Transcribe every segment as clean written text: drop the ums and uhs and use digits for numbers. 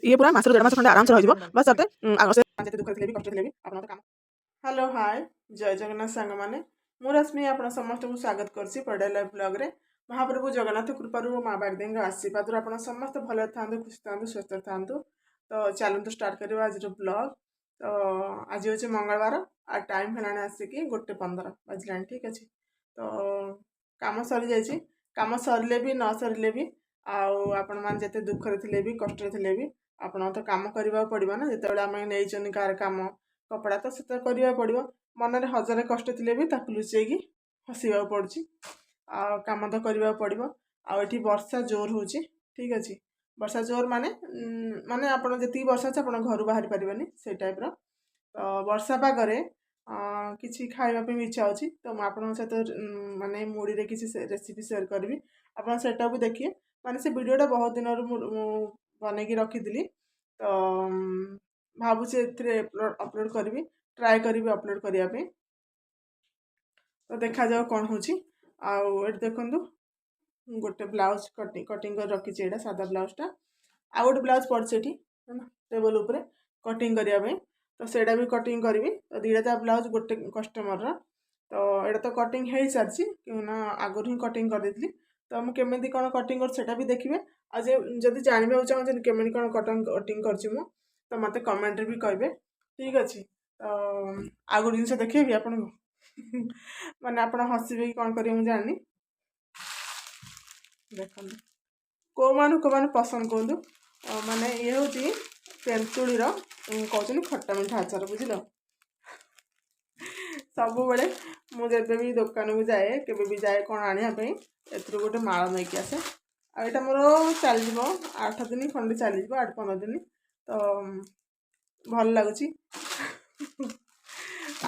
ଇଏ ପୁରା ମାସରୁ ଦେଢ଼ ମାସ ଖଣ୍ଡେ ଆରାମସେ ରହିଯିବ। ବାସ୍ ତତେ ସେ ଯେତେ ଦୁଃଖରେ ଥିଲେ ବି, କଷ୍ଟ ଥିଲେ ବି ଆପଣ ତ କାମ। ହ୍ୟାଲୋ, ହାଏ, ଜୟ ଜଗନ୍ନାଥ ସାଙ୍ଗମାନେ। ମୁଁ ରଶ୍ମି, ଆପଣ ସମସ୍ତଙ୍କୁ ସ୍ୱାଗତ କରୁଛି ପଡ଼ିଆ ଲାଇଫ୍ ବ୍ଲଗ୍ରେ। ମହାପ୍ରଭୁ ଜଗନ୍ନାଥ କୃପାରୁ ଓ ମା ବାଗଦେବୀଙ୍କ ଆଶୀର୍ବାଦରୁ ଆପଣ ସମସ୍ତେ ଭଲରେ ଥାଆନ୍ତୁ, ଖୁସି ଥାଆନ୍ତୁ, ସୁସ୍ଥ ଥାଆନ୍ତୁ। ତ ଚାଲନ୍ତୁ ଷ୍ଟାର୍ଟ କରିବା ଆଜିର ବ୍ଲଗ୍। ତ ଆଜି ହେଉଛି ମଙ୍ଗଳବାର ଆଉ ଟାଇମ୍ ହେଲାଣି ଆସିକି 1:15 ବାଜିଲାଣି, ଠିକ୍ ଅଛି। ତ କାମ ସରିଯାଇଛି। କାମ ସରିଲେ ବି, ନ ସରିଲେ ବି, ଆଉ ଆପଣମାନେ ଯେତେ ଦୁଃଖରେ ଥିଲେ ବି, କଷ୍ଟରେ ଥିଲେ ବି, ଆପଣଙ୍କୁ ତ କାମ କରିବାକୁ ପଡ଼ିବ ନା। ଯେତେବେଳେ ଆମେ ନେଇଛନ୍ତି କାହାର କାମ କପଡ଼ା, ତ ସେଟା କରିବାକୁ ପଡ଼ିବ। ମନରେ ହଜାରେ କଷ୍ଟ ଥିଲେ ବି ତାକୁ ଲୁଚେଇକି ହସିବାକୁ ପଡ଼ୁଛି ଆଉ କାମ ତ କରିବାକୁ ପଡ଼ିବ। ଆଉ ଏଠି ବର୍ଷା ଜୋର ହେଉଛି, ଠିକ୍ ଅଛି। ବର୍ଷା ଜୋର ମାନେ ମାନେ ଆପଣ ଯେତିକି ବର୍ଷା ଅଛି, ଆପଣ ଘରୁ ବାହାରି ପାରିବେନି, ସେଇ ଟାଇପ୍ର। ତ ବର୍ଷା ପାଗରେ କିଛି ଖାଇବା ପାଇଁ ବି ଇଚ୍ଛା ହେଉଛି। ତ ମୁଁ ଆପଣଙ୍କ ସହିତ ମାନେ ମୁଢ଼ିରେ କିଛି ରେସିପି ସେୟାର କରିବି, ଆପଣ ସେଇଟାକୁ ଦେଖିବେ। ମାନେ ସେ ଭିଡ଼ିଓଟା ବହୁତ ଦିନରୁ ମୁଁ ବନେଇକି ରଖିଥିଲି। ତ ଭାବୁଛି ଏଥିରେ ଅପଲୋଡ଼ କରିବି, ଟ୍ରାଏ କରିବି ଅପଲୋଡ଼ କରିବା ପାଇଁ। ତ ଦେଖାଯାଉ କ'ଣ ହେଉଛି। ଆଉ ଏଠି ଦେଖନ୍ତୁ, ଗୋଟେ ବ୍ଲାଉଜ୍ କଟିଂ କରି ରଖିଛି। ଏଇଟା ସାଦା ବ୍ଲାଉଜ୍ଟା। ଆଉ ଗୋଟେ ବ୍ଲାଉଜ୍ ପଡ଼ିଛି ଏଠି ଟେବଲ୍ ଉପରେ କଟିଂ କରିବା ପାଇଁ, ତ ସେଇଟା ବି କଟିଂ କରିବି। ତ ଦୁଇଟା ତା ବ୍ଲାଉଜ୍ ଗୋଟେ କଷ୍ଟମର୍ର। ତ ଏଇଟା ତ କଟିଂ ହେଇସାରିଛି ନା, ଆଗରୁ ହିଁ କଟିଂ କରିଦେଇଥିଲି। ତ ମୁଁ କେମିତି କ'ଣ କଟିଂ କରୁଛି, ସେଇଟା ବି ଦେଖିବେ। ଆଉ ଯେ ଯଦି ଜାଣିବାକୁ ଚାହୁଁଛନ୍ତି କେମିତି କ'ଣ କଟିଂ କରିଛି ମୁଁ, ତ ମୋତେ କମେଣ୍ଟରେ ବି କହିବେ, ଠିକ୍ ଅଛି। ତ ଆଉ ଗୋଟେ ଜିନିଷ ଦେଖେଇବି ଆପଣଙ୍କୁ, ମାନେ ଆପଣ ହସିବେ କି କ'ଣ କରିବେ ମୁଁ ଜାଣିନି। ଦେଖନ୍ତୁ, କେଉଁମାନଙ୍କୁ କେଉଁମାନେ ପସନ୍ଦ କୁହନ୍ତୁ। ମାନେ ଇଏ ହେଉଛି ତେନ୍ତୁଳିର କହୁଛନ୍ତି ଖଟା ମିଠା ଆଚାର, ବୁଝିଲ। ସବୁବେଳେ ମୁଁ ଯେବେ ବି ଦୋକାନକୁ ଯାଏ, କେବେ ବି ଯାଏ କ'ଣ ଆଣିବା ପାଇଁ, ଏଥିରୁ ଗୋଟେ ମାଳ ନେଇକି ଆସେ। ଆଉ ଏଇଟା ମୋର ଚାଲିଯିବ, 8 ଦିନ ଖଣ୍ଡେ ଚାଲିଯିବ, 8-15 ଦିନ। ତ ଭଲ ଲାଗୁଛି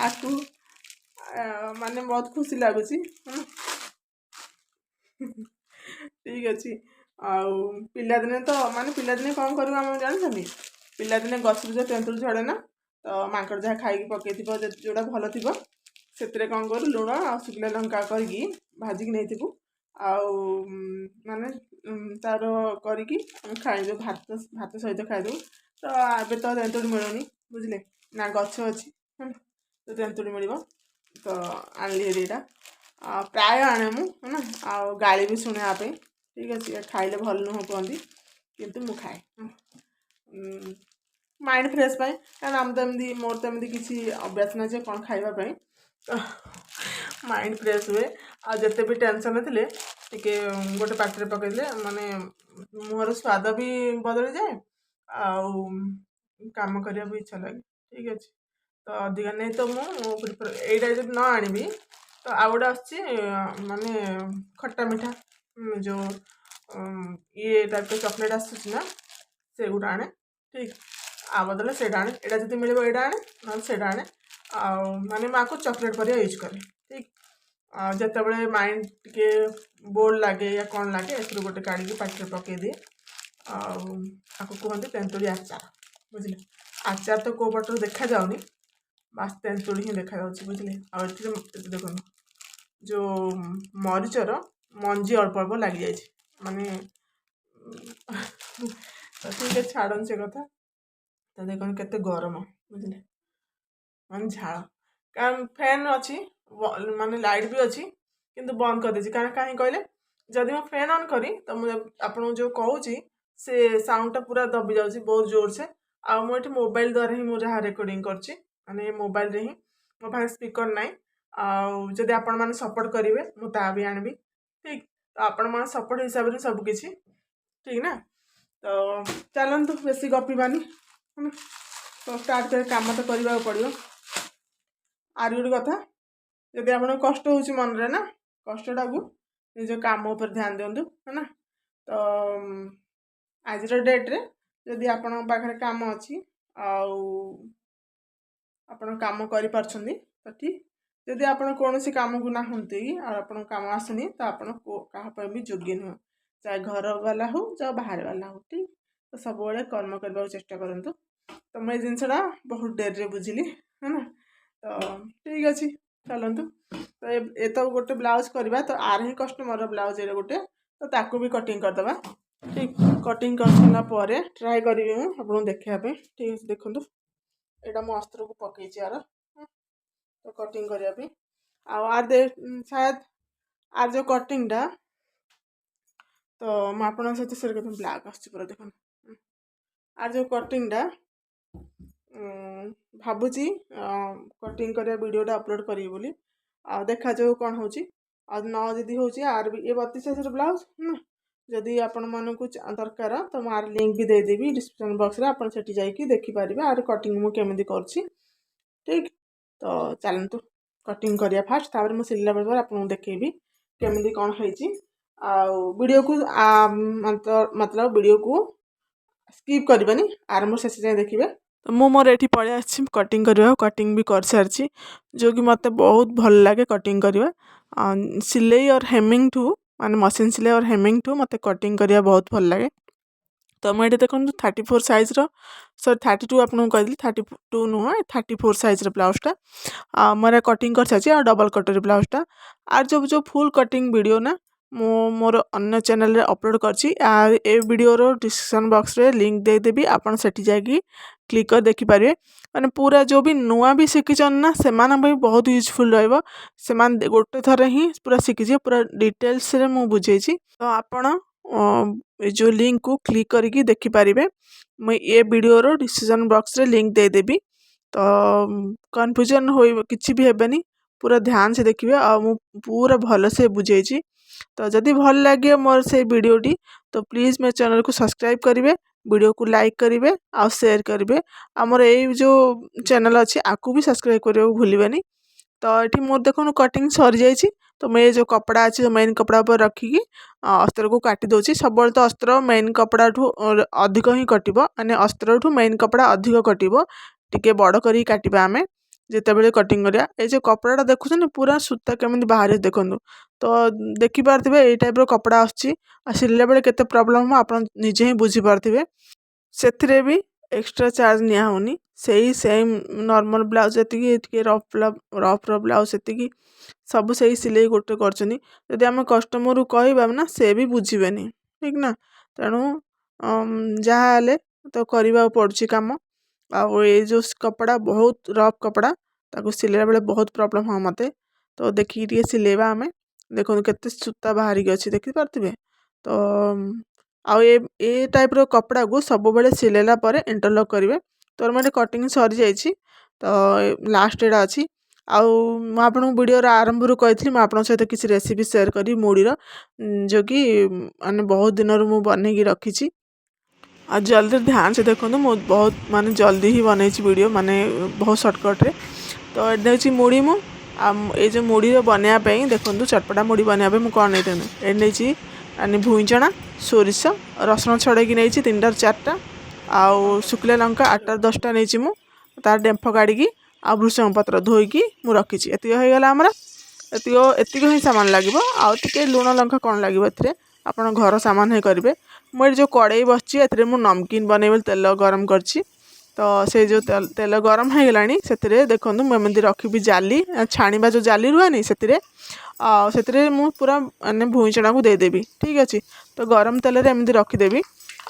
ଆକୁ, ମାନେ ବହୁତ ଖୁସି ଲାଗୁଛି, ଠିକ୍ ଅଛି। ଆଉ ପିଲାଦିନେ ତ ମାନେ ପିଲାଦିନେ କ'ଣ କରିବୁ ଆମେ ଜାଣିଛନ୍ତି? ପିଲାଦିନେ ଗଛରୁ ଯେଉଁ ତେନ୍ତୁଳି ଝଡ଼େ ନା, ତ ମାଙ୍କଡ଼ ଯାହା ଖାଇକି ପକେଇଥିବ, ଯେଉଁଟା ଭଲ ଥିବ, ସେଥିରେ କ'ଣ କରୁ, ଲୁଣ ଆଉ ଶୁଖିଲା ଲଙ୍କା କରିକି ଭାଜିକି ନେଇଥିବୁ। ଆଉ ମାନେ ତାର କରିକି ଆମେ ଖାଇଦେଉ, ଭାତ ସହିତ ଖାଇଦେଉ। ତ ଏବେ ତ ତେନ୍ତୁଳି ମିଳୁନି, ବୁଝିଲେ ନା, ଗଛ ଅଛି ତ ତେନ୍ତୁଳି ମିଳିବ। ତ ଆଣିଲି ହେରି ଏଇଟା। ପ୍ରାୟ ଆଣେ ମୁଁ ହେଲା, ଆଉ ଗାଳି ବି ଶୁଣିବା ପାଇଁ, ଠିକ୍ ଅଛି। ଖାଇଲେ ଭଲ ନୁହଁ କୁହନ୍ତି, କିନ୍ତୁ ମୁଁ ଖାଏ ମାଇଣ୍ଡ ଫ୍ରେଶ୍ ପାଇଁ। କାରଣ ଆମେ ତ ଏମିତି, ମୋର ତ ଏମିତି କିଛି ଅଭ୍ୟାସ ନାହିଁ ଯେ କ'ଣ ଖାଇବା ପାଇଁ। ତ ମାଇଣ୍ଡ ଫ୍ରେଶ୍ ହୁଏ ଆଉ ଯେତେ ବି ଟେନସନ୍ ଥିଲେ ଟିକେ ଗୋଟେ ପାଟିରେ ପକେଇଦେଲେ ମାନେ ମୁହଁର ସ୍ୱାଦ ବି ବଦଳିଯାଏ ଆଉ କାମ କରିବାକୁ ଇଚ୍ଛା ଲାଗେ, ଠିକ୍ ଅଛି। ତ ଅଧିକା ନେଇ ତ ମୁଁ ପ୍ରିଫର ଏଇଟା ଯଦି ନ ଆଣିବି, ତ ଆଉ ଗୋଟେ ଆସୁଛି, ମାନେ ଖଟା ମିଠା ଯେଉଁ ଇଏ ଟାଇପ୍ର ଚକୋଲେଟ୍ ଆସୁଛି ନା, ସେଗୁଡ଼ା ଆଣେ, ଠିକ୍। ଆ ବଦଳରେ ସେଇଟା ଆଣେ। ଏଇଟା ଯଦି ମିଳିବ ଏଇଟା ଆଣେ, ନହେଲେ ସେଇଟା ଆଣେ। ଆଉ ମାନେ ମୁଁ ଆକୁ ଚକୋଲେଟ୍ ପରିକା ୟୁଜ୍ କରେ, ଠିକ୍। ଆଉ ଯେତେବେଳେ ମାଇଣ୍ଡ ଟିକେ ବୋର୍ ଲାଗେ ୟା କ'ଣ ଲାଗେ, ଏଥିରୁ ଗୋଟେ କାଢ଼ିକି ପାଟିରେ ପକେଇଦିଏ। ଆଉ ଆକୁ କୁହନ୍ତି ତେନ୍ତୁଳି ଆଚାର, ବୁଝିଲେ। ଆଚାର ତ କେଉଁ ପଟରୁ ଦେଖାଯାଉନି, ବାସ୍ ତେନ୍ତୁଳି ହିଁ ଦେଖାଯାଉଛି, ବୁଝିଲେ। ଆଉ ଏଥିରେ ଦେଖନ୍ତୁ, ଯେଉଁ ମରିଚର ମଞ୍ଜି ଅଳ୍ପ ଅଳ୍ପ ଲାଗିଯାଇଛି। ମାନେ ତ ଠିକ୍ ଅଛି, ଛାଡ଼ନ୍ତୁ ସେ କଥା। ତ ଦେଖନ୍ତୁ କେତେ ଗରମ, ବୁଝିଲେ, ମାନେ ଝାଳ। କାରଣ ଫ୍ୟାନ୍ ଅଛି, ମାନେ ଲାଇଟ୍ ବି ଅଛି, କିନ୍ତୁ ବନ୍ଦ କରିଦେଇଛି। କାରଣ କାହିଁ କହିଲେ, ଯଦି ମୁଁ ଫ୍ୟାନ୍ ଅନ୍ କରି ତ ମୁଁ ଆପଣଙ୍କୁ ଯେଉଁ କହୁଛି, ସେ ସାଉଣ୍ଡଟା ପୁରା ଦବି ଯାଉଛି ବହୁତ ଜୋରସେ। ଆଉ ମୁଁ ଏଠି ମୋବାଇଲ ଦ୍ୱାରା ହିଁ ମୁଁ ଯାହା ରେକର୍ଡ଼ିଂ କରୁଛି, ମାନେ ମୋବାଇଲରେ ହିଁ, ମୋ ପାଖରେ ସ୍ପିକର୍ ନାହିଁ। ଆଉ ଯଦି ଆପଣମାନେ ସପୋର୍ଟ କରିବେ, ମୁଁ ତା ବି ଆଣିବି, ଠିକ୍। ତ ଆପଣମାନଙ୍କ ସପୋର୍ଟ ହିସାବରେ ସବୁକିଛି, ଠିକ୍ ନା। ତ ଚାଲନ୍ତୁ, ବେଶୀ ଗପିବାନି। ତ ଷ୍ଟାର୍ଟ କରି କାମ ତ କରିବାକୁ ପଡ଼ିବ। ଆହୁରି ଗୋଟେ କଥା, ଯଦି ଆପଣଙ୍କୁ କଷ୍ଟ ହେଉଛି ମନରେ ନା, କଷ୍ଟଟାକୁ ନିଜ କାମ ଉପରେ ଧ୍ୟାନ ଦିଅନ୍ତୁ, ହେଲା। ତ ଆଜିର ଡେଟ୍ରେ ଯଦି ଆପଣଙ୍କ ପାଖରେ କାମ ଅଛି ଆଉ ଆପଣ କାମ କରିପାରୁଛନ୍ତି ତ ଠିକ୍। ଯଦି ଆପଣ କୌଣସି କାମକୁ ନାହାନ୍ତି ଆଉ ଆପଣଙ୍କ କାମ ଆସୁନି, ତ ଆପଣ କାହା ପାଇଁ ବି ଯୋଗ୍ୟ ନୁହଁ, ଚାହେ ଘର ବାଲା ହଉ, ଚାହେ ବାହାର ବାଲା ହଉ, ଠିକ୍। ତ ସବୁବେଳେ କର୍ମ କରିବାକୁ ଚେଷ୍ଟା କରନ୍ତୁ। ତ ମୁଁ ଏ ଜିନିଷଟା ବହୁତ ଡେରିରେ ବୁଝିଲି, ହେଲା। ତ ଠିକ୍ ଅଛି, ଚାଲନ୍ତୁ। ତ ଏ ତ ଗୋଟେ ବ୍ଲାଉଜ୍ କରିବା। ତ ଆର ହିଁ କଷ୍ଟମରର ବ୍ଲାଉଜ୍ ଏଇଟା ଗୋଟେ, ତ ତାକୁ ବି କଟିଂ କରିଦେବା। ଠିକ୍ କଟିଂ କରିସାରିଲା ପରେ ଟ୍ରାଏ କରିବି ମୁଁ ଆପଣଙ୍କୁ ଦେଖେଇବା ପାଇଁ। ଠିକ୍ ଅଛି, ଦେଖନ୍ତୁ, ଏଇଟା ମୁଁ ଅସ୍ତ୍ରକୁ ପକେଇଛି ଆର ତ କଟିଂ କରିବା ପାଇଁ। ଆଉ ଆର ସାୟଦ ଆର ଯେଉଁ କଟିଂଟା ତ ମୁଁ ଆପଣଙ୍କ ସହିତ ସେୟାର କରିବି। ବ୍ଲାକ୍ ଆସୁଛି ପୁରା, ଦେଖନ୍ତୁ। ଆର ଯେଉଁ କଟିଂଟା ଭାବୁଛି କଟିଂ କରିବା ଭିଡ଼ିଓଟା ଅପଲୋଡ଼ କରିବି ବୋଲି। ଆଉ ଦେଖାଯାଉ କ'ଣ ହେଉଛି। ଆଉ ନ ଯଦି ହେଉଛି, ଆର ବି ଏ 32 ସାଇଜ୍ର ବ୍ଲାଉଜ୍ ନା, ଯଦି ଆପଣମାନଙ୍କୁ ଦରକାର ତ ମୁଁ ଆର ଲିଙ୍କ୍ ବି ଦେଇଦେବି ଡିସ୍କ୍ରିପ୍ସନ୍ ବକ୍ସରେ। ଆପଣ ସେଠି ଯାଇକି ଦେଖିପାରିବେ ଆର କଟିଂ ମୁଁ କେମିତି କରୁଛି। ଠିକ୍, ତ ଚାଲନ୍ତୁ କଟିଂ କରିବା ଫାଷ୍ଟ, ତାପରେ ମୁଁ ସିଲେଇଲା ପରେ ଆପଣଙ୍କୁ ଦେଖେଇବି କେମିତି କ'ଣ ହେଇଛି। ଆଉ ଭିଡ଼ିଓକୁ ମତଲବ ଭିଡ଼ିଓକୁ ସ୍କିପ୍ କରିବେନି, ଆରମ୍ଭ ଶେଷ ଯାଏଁ ଦେଖିବେ। ତ ମୁଁ ମୋର ଏଠି ପଳେଇ ଆସିଛି କଟିଂ କରିବାକୁ। କଟିଂ ବି କରିସାରିଛି, ଯେଉଁକି ମୋତେ ବହୁତ ଭଲ ଲାଗେ କଟିଂ କରିବା। ସିଲେଇ ଅର୍ ହେମିଂଠୁ, ମାନେ ମସିନ୍ ସିଲେଇ ଅର୍ ହେମିଂଠୁ ମୋତେ କଟିଂ କରିବା ବହୁତ ଭଲ ଲାଗେ। ତ ମୁଁ ଏଠି ଦେଖନ୍ତୁ 34 ସାଇଜ୍ର, ସରି, 32 ଆପଣଙ୍କୁ କହିଥିଲି, 32 ନୁହଁ, 34 ସାଇଜ୍ର ବ୍ଲାଉଜ୍ଟା ଆଉ ମୋର କଟିଂ କରିସାରିଛି। ଆଉ ଡବଲ୍ କଟୋରୀ ବ୍ଲାଉଜ୍ଟା ଆଉ ଯେଉଁ ଯେଉଁ ଫୁଲ୍ କଟିଂ ଭିଡ଼ିଓ ନା, ମୁଁ ମୋର ଅନ୍ୟ ଚ୍ୟାନେଲ୍ରେ ଅପଲୋଡ଼ କରିଛି। ଆଉ ଏ ଭିଡ଼ିଓର ଡିସ୍କ୍ରିପ୍ସନ୍ ବକ୍ସରେ ଲିଙ୍କ୍ ଦେଇଦେବି, ଆପଣ ସେଠି ଯାଇକି କ୍ଲିକ୍ କରି ଦେଖିପାରିବେ। ମାନେ ପୁରା ଯେଉଁ ବି ନୂଆ ବି ଶିଖିଛନ୍ତି ନା, ସେମାନଙ୍କ ପାଇଁ ବହୁତ ୟୁଜଫୁଲ୍ ରହିବ। ସେମାନେ ଗୋଟେ ଥରେ ହିଁ ପୁରା ଶିଖିଯିବେ। ପୁରା ଡିଟେଲ୍ସରେ ମୁଁ ବୁଝେଇଛି। ତ ଆପଣ ଏ ଯେଉଁ ଲିଙ୍କ୍କୁ କ୍ଲିକ୍ କରିକି ଦେଖିପାରିବେ। ମୁଁ ଏ ଭିଡ଼ିଓର ଡିସ୍କ୍ରିପ୍ସନ୍ ବକ୍ସରେ ଲିଙ୍କ୍ ଦେଇଦେବି। ତ କନଫ୍ୟୁଜନ୍ ହୋଇ କିଛି ବି ହେବେନି, ପୁରା ଧ୍ୟାନ ସେ ଦେଖିବେ। ଆଉ ମୁଁ ପୁରା ଭଲସେ ବୁଝେଇଛି। ତ ଯଦି ଭଲ ଲାଗେ ମୋର ସେଇ ଭିଡ଼ିଓଟି, ତ ପ୍ଲିଜ୍ ମୋ ଚ୍ୟାନେଲ୍କୁ ସବସ୍କ୍ରାଇବ୍ କରିବେ, ଭିଡ଼ିଓକୁ ଲାଇକ୍ କରିବେ ଆଉ ସେୟାର କରିବେ। ଆମର ଏଇ ଯେଉଁ ଚ୍ୟାନେଲ୍ ଅଛି, ଆକୁ ବି ସବସ୍କ୍ରାଇବ୍ କରିବାକୁ ଭୁଲିବେନି। ତ ଏଠି ମୋର ଦେଖନ୍ତୁ କଟିଂ ସରିଯାଇଛି। ତ ମୁଁ ଏ ଯେଉଁ କପଡ଼ା ଅଛି, ମେନ୍ କପଡ଼ା ଉପରେ ରଖିକି ଅସ୍ତ୍ରକୁ କାଟି ଦେଉଛି। ସବୁବେଳେ ତ ଅସ୍ତ୍ର ମେନ୍ କପଡ଼ାଠୁ ଅଧିକ ହିଁ କଟିବ, ମାନେ ଅସ୍ତ୍ରଠୁ ମେନ୍ କପଡ଼ା ଅଧିକ କଟିବ। ଟିକେ ବଡ଼ କରିକି କାଟିବା ଆମେ ଯେତେବେଳେ କଟିଂ କରିବା। ଏ ଯେଉଁ କପଡ଼ାଟା ଦେଖୁଛନ୍ତି, ପୁରା ସୂତା କେମିତି ବାହାରେ ଦେଖନ୍ତୁ। ତ ଦେଖିପାରୁଥିବେ, ଏଇ ଟାଇପ୍ର କପଡ଼ା ଆସୁଛି। ଆଉ ସିଲେଇଲା ବେଳେ କେତେ ପ୍ରୋବ୍ଲେମ୍ ହେବ, ଆପଣ ନିଜେ ହିଁ ବୁଝିପାରୁଥିବେ। ସେଥିରେ ବି ଏକ୍ସଟ୍ରା ଚାର୍ଜ ନିଆ ହେଉନି। ସେଇ ସେମ୍ ନର୍ମାଲ୍ ବ୍ଲାଉଜ୍ ଯେତିକି, ଟିକେ ରଫ୍ ରଫ୍ର ବ୍ଲାଉଜ୍ ସେତିକି, ସବୁ ସେଇ ସିଲେଇ ଗୋଟେ କରୁଛନ୍ତି। ଯଦି ଆମେ କଷ୍ଟମରକୁ କହିବା ନା, ସେ ବି ବୁଝିବେନି, ଠିକ୍ ନା? ତେଣୁ ଯାହା ହେଲେ ତ କରିବାକୁ ପଡ଼ୁଛି କାମ। ଆଉ ଏଇ ଯେଉଁ କପଡ଼ା ବହୁତ ରଫ୍ କପଡ଼ା, ତାକୁ ସିଲେଇଲା ବେଳେ ବହୁତ ପ୍ରୋବ୍ଲେମ୍ ହଁ ମୋତେ। ତ ଦେଖିକି ଟିକେ ସିଲେଇବା ଆମେ। ଦେଖନ୍ତୁ, କେତେ ସୂତା ବାହାରିକି ଅଛି, ଦେଖିପାରୁଥିବେ ତ। ଆଉ ଏ ଟାଇପ୍ର କପଡ଼ାକୁ ସବୁବେଳେ ସିଲେଇଲା ପରେ ଇଣ୍ଟରଲକ୍ କରିବେ। ତ ମୋର କଟିଂ ସରିଯାଇଛି, ତ ଲାଷ୍ଟ ଏଇଟା ଅଛି। ଆଉ ମୁଁ ଆପଣଙ୍କୁ ଭିଡ଼ିଓର ଆରମ୍ଭରୁ କହିଥିଲି, ମୁଁ ଆପଣଙ୍କ ସହିତ କିଛି ରେସିପି ସେୟାର କରିବି ମୁଢ଼ିର, ଯେଉଁକି ମାନେ ବହୁତ ଦିନରୁ ମୁଁ ବନେଇକି ରଖିଛି। ଆଉ ଜଲ୍ଦି ଧ୍ୟାନ ସେ ଦେଖନ୍ତୁ, ମୁଁ ବହୁତ ମାନେ ଜଲ୍ଦି ହିଁ ବନେଇଛି ଭିଡ଼ିଓ, ମାନେ ବହୁତ ସର୍ଟକଟ୍ରେ। ତ ଏଠି ହେଉଛି ମୁଢ଼ି। ମୁଁ ଆଉ ଏଇ ଯେଉଁ ମୁଢ଼ିର ବନେଇବା ପାଇଁ, ଦେଖନ୍ତୁ, ଚଟପଟା ମୁଢ଼ି ବନେଇବା ପାଇଁ ମୁଁ କ'ଣ ନେଇଥାନ୍ତି? ଏଠି ନେଇଛି ମାନେ ଭୁଇଁଚଣା, ସୋରିଷ, ରସୁଣ ଛଡ଼େଇକି ନେଇଛି ତିନିଟାରୁ ଚାରିଟା, ଆଉ ଶୁଖିଲା ଲଙ୍କା 8ଟା 10ଟା ନେଇଛି ମୁଁ ତାର ଡେମ୍ଫ କାଢ଼ିକି, ଆଉ ଭୃଷଙ୍ଗ ପତ୍ର ଧୋଇକି ମୁଁ ରଖିଛି। ଏତିକି ହେଇଗଲା ଆମର। ଏତିକ ଏତିକି ହିଁ ସାମାନ ଲାଗିବ। ଆଉ ଟିକେ ଲୁଣ ଲଙ୍କା କ'ଣ ଲାଗିବ ଏଥିରେ, ଆପଣ ଘର ସାମାନ ହିଁ କରିବେ। ମୁଁ ଏଠି ଯେଉଁ କଡ଼େଇ ବସିଛି, ଏଥିରେ ମୁଁ ନମକିନ୍ ବନେଇବି ବୋଲି ତେଲ ଗରମ କରିଛି। ତ ସେଇ ଯେଉଁ ତେଲ ଗରମ ହେଇଗଲାଣି, ସେଥିରେ ଦେଖନ୍ତୁ, ମୁଁ ଏମିତି ରଖିବି ଜାଲି, ଛାଣିବା ଯେଉଁ ଜାଲି ରୁହେନି, ସେଥିରେ। ଆଉ ସେଥିରେ ମୁଁ ପୁରା ମାନେ ଭୁଇଁଚଣାକୁ ଦେଇଦେବି। ଠିକ୍ ଅଛି, ତ ଗରମ ତେଲରେ ଏମିତି ରଖିଦେବି।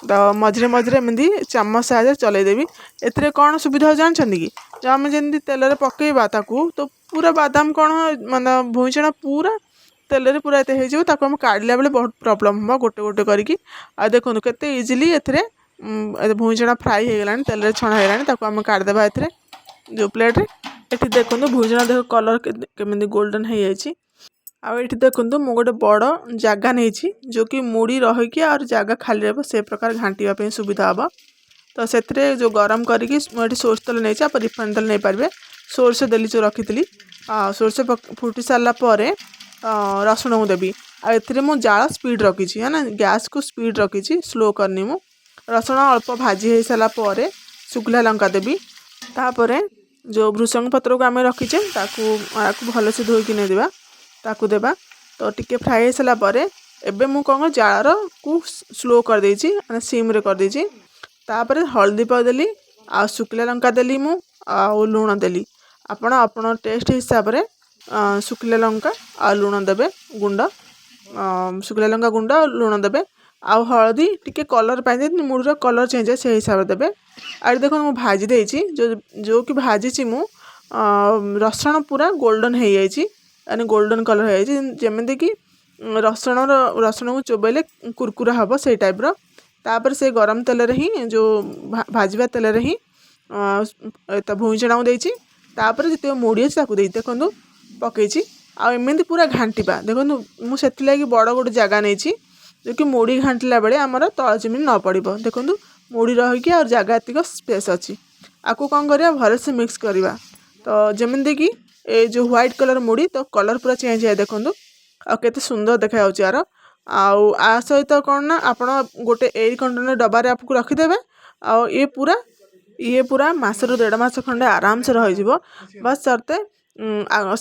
ତ ମଝିରେ ମଝିରେ ଏମିତି ଚାମଚ ସାହାଯ୍ୟରେ ଚଲେଇଦେବି। ଏଥିରେ କ'ଣ ସୁବିଧା ହେଉଛି ଜାଣିଛନ୍ତି କି? ଯେ ଆମେ ଯେମିତି ତେଲରେ ପକେଇବା ତାକୁ, ତ ପୁରା ବାଦାମ କ'ଣ ମାନେ ଭୁଇଁଚଣା ପୁରା ତେଲରେ ପୁରା ଏତେ ହେଇଯିବ, ତାକୁ ଆମେ କାଢ଼ିଲା ବେଳେ ବହୁତ ପ୍ରୋବ୍ଲେମ୍ ହେବ ଗୋଟେ ଗୋଟେ କରିକି। ଆଉ ଦେଖନ୍ତୁ, କେତେ ଇଜିଲି ଏଥିରେ ଭୁଇଁଚଣା ଫ୍ରାଏ ହେଇଗଲାଣି, ତେଲରେ ଛଣା ହେଇଗଲାଣି। ତାକୁ ଆମେ କାଢ଼ିଦେବା ଏଥିରେ ଯେଉଁ ପ୍ଲେଟ୍ରେ। ଏଠି ଦେଖନ୍ତୁ, ଭୁଇଁଚଣା ଦେଖ କଲର୍ କେମିତି ଗୋଲ୍ଡେନ୍ ହେଇଯାଇଛି। ଆଉ ଏଇଠି ଦେଖନ୍ତୁ, ମୁଁ ଗୋଟେ ବଡ଼ ଜାଗା ନେଇଛି, ଯେଉଁକି ମୁଢ଼ି ରହିକି ଆଉ ଜାଗା ଖାଲି ରହିବ, ସେ ପ୍ରକାର ଘାଣ୍ଟିବା ପାଇଁ ସୁବିଧା ହେବ। ତ ସେଥିରେ ଯେଉଁ ଗରମ କରିକି ମୁଁ ଏଠି ସୋରିଷ ତେଲ ନେଇଛି, ଆପଣ ରିଫାଇନ୍ ତେଲ ନେଇପାରିବେ। ସୋରିଷ ଦେଲି ଯେଉଁ ରଖିଥିଲି। ସୋରିଷ ଫୁଟି ସାରିଲା ପରେ ରସୁଣକୁ ଦେବି। ଆଉ ଏଥିରେ ମୁଁ ଜାଳ ସ୍ପିଡ଼ ରଖିଛି, ହେଲା, ଗ୍ୟାସ୍କୁ ସ୍ପିଡ଼ ରଖିଛି, ସ୍ଲୋ କରିନି ମୁଁ। ରସୁଣ ଅଳ୍ପ ଭାଜି ହେଇସାରିଲା ପରେ ଶୁଖିଲା ଲଙ୍କା ଦେବି। ତାପରେ ଯେଉଁ ଭୃଷଙ୍ଗ ପତ୍ରକୁ ଆମେ ରଖିଛେ, ତାକୁ ଆକୁ ଭଲସେ ଧୋଇକି ନେଇଦେବା, ତାକୁ ଦେବା। ତ ଟିକେ ଫ୍ରାଏ ହେଇସାରିଲା ପରେ ଏବେ ମୁଁ କ'ଣ ଜାଳରକୁ ସ୍ଲୋ କରିଦେଇଛି, ମାନେ ସିମ୍ରେ କରିଦେଇଛି। ତାପରେ ହଳଦୀ ଦେଲି ଆଉ ଶୁଖିଲା ଲଙ୍କା ଦେଲି ମୁଁ ଆଉ ଲୁଣ ଦେଲି। ଆପଣ ଆପଣ ଟେଷ୍ଟ ହିସାବରେ ଶୁଖିଲା ଲଙ୍କା ଆଉ ଲୁଣ ଦେବେ ଗୁଣ୍ଡ, ଶୁଖିଲା ଲଙ୍କା ଗୁଣ୍ଡ ଆଉ ଲୁଣ ଦେବେ। ଆଉ ହଳଦୀ ଟିକେ କଲର୍ ପାଇଁ, ଯେମିତି ମୁଢ଼ିର କଲର୍ ଚେଞ୍ଜ ହୁଏ ସେଇ ହିସାବରେ ଦେବେ। ଆଉ ଏଠି ଦେଖନ୍ତୁ, ମୁଁ ଭାଜି ଦେଇଛି, ଯେଉଁ ଯେଉଁକି ଭାଜିଛି ମୁଁ ରସୁଣ ପୁରା ଗୋଲ୍ଡେନ୍ ହେଇଯାଇଛି, ମାନେ ଗୋଲ୍ଡେନ୍ କଲର୍ ହେଇଯାଇଛି, ଯେମିତିକି ରସୁଣକୁ ଚୋବେଇଲେ କୁରକୁରା ହେବ, ସେଇ ଟାଇପ୍ର। ତାପରେ ସେ ଗରମ ତେଲରେ ହିଁ, ଯେଉଁ ଭାଜିବା ତେଲରେ ହିଁ ତା ଭୁଇଁ ଚଣାକୁ ଦେଇଛି। ତାପରେ ଯେତିକି ମୁଢ଼ି ଅଛି ତାକୁ ଦେଇଛି, ଦେଖନ୍ତୁ ପକେଇଛି। ଆଉ ଏମିତି ପୁରା ଘାଣ୍ଟିବା। ଦେଖନ୍ତୁ, ମୁଁ ସେଥିଲାଗି ବଡ଼ ଗୋଟେ ଜାଗା ନେଇଛି, ଯେଉଁକି ମୁଢ଼ି ଘାଣ୍ଟିଲା ବେଳେ ଆମର ତଳ ଯେମିତି ନ ପଡ଼ିବ। ଦେଖନ୍ତୁ, ମୁଢ଼ି ରହିକି ଆଉ ଜାଗା ଏତିକ ସ୍ପେସ୍ ଅଛି। ଆକୁ କ'ଣ କରିବା? ଭଲସେ ମିକ୍ସ କରିବା। ତ ଯେମିତିକି ଏ ଯେଉଁ ହ୍ୱାଇଟ୍ କଲର୍ ମୁଢ଼ି, ତ କଲର୍ ପୁରା ଚେଞ୍ଜ ହେଇଯାଏ। ଦେଖନ୍ତୁ, ଆଉ କେତେ ସୁନ୍ଦର ଦେଖାଯାଉଛି ଆର। ଆଉ ଆ ସହିତ କ'ଣ ନା ଆପଣ ଗୋଟେ ଏୟାର କଣ୍ଟେନର୍ ଡବାରେ ଆପକୁ ରଖିଦେବେ, ଆଉ ଇଏ ପୁରା ମାସରୁ ଦେଢ଼ ମାସ ଖଣ୍ଡେ ଆରାମସେ ରହିଯିବ। ବାସ୍ ସର୍ତ୍ତେ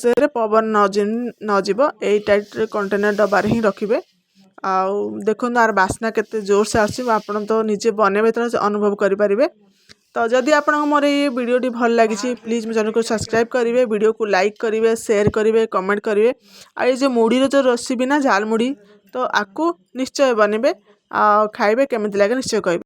ସେଥିରେ ପବନ ନ ଯିବ, ଏଇ ଟାଇପ୍ରେ କଣ୍ଟେନର୍ ଡବାରେ ହିଁ ରଖିବେ। ଆଉ ଦେଖନ୍ତୁ, ଆର ବାସ୍ନା କେତେ ଜୋରସେ ଆସୁଛି। ଆପଣ ତ ନିଜେ ବନେଇବେ ଯେତେବେଳେ ଅନୁଭବ କରିପାରିବେ। ତ ଯଦି ଆପଣଙ୍କୁ ମୋର ଏଇ ଭିଡ଼ିଓଟି ଭଲ ଲାଗିଛି, ପ୍ଲିଜ୍ ମୋ ଚ୍ୟାନେଲକୁ ସବସ୍କ୍ରାଇବ୍ କରିବେ, ଭିଡ଼ିଓକୁ ଲାଇକ୍ କରିବେ, ସେୟାର କରିବେ, କମେଣ୍ଟ କରିବେ। ଆଉ ଏଇ ଯେଉଁ ମୁଢ଼ିର ଯେଉଁ ରେସିପି ନା ଝାଲ ମୁଢ଼ି, ତ ଆକୁ ନିଶ୍ଚୟ ବନେଇବେ ଆଉ ଖାଇବେ, କେମିତି ଲାଗେ ନିଶ୍ଚୟ କହିବେ।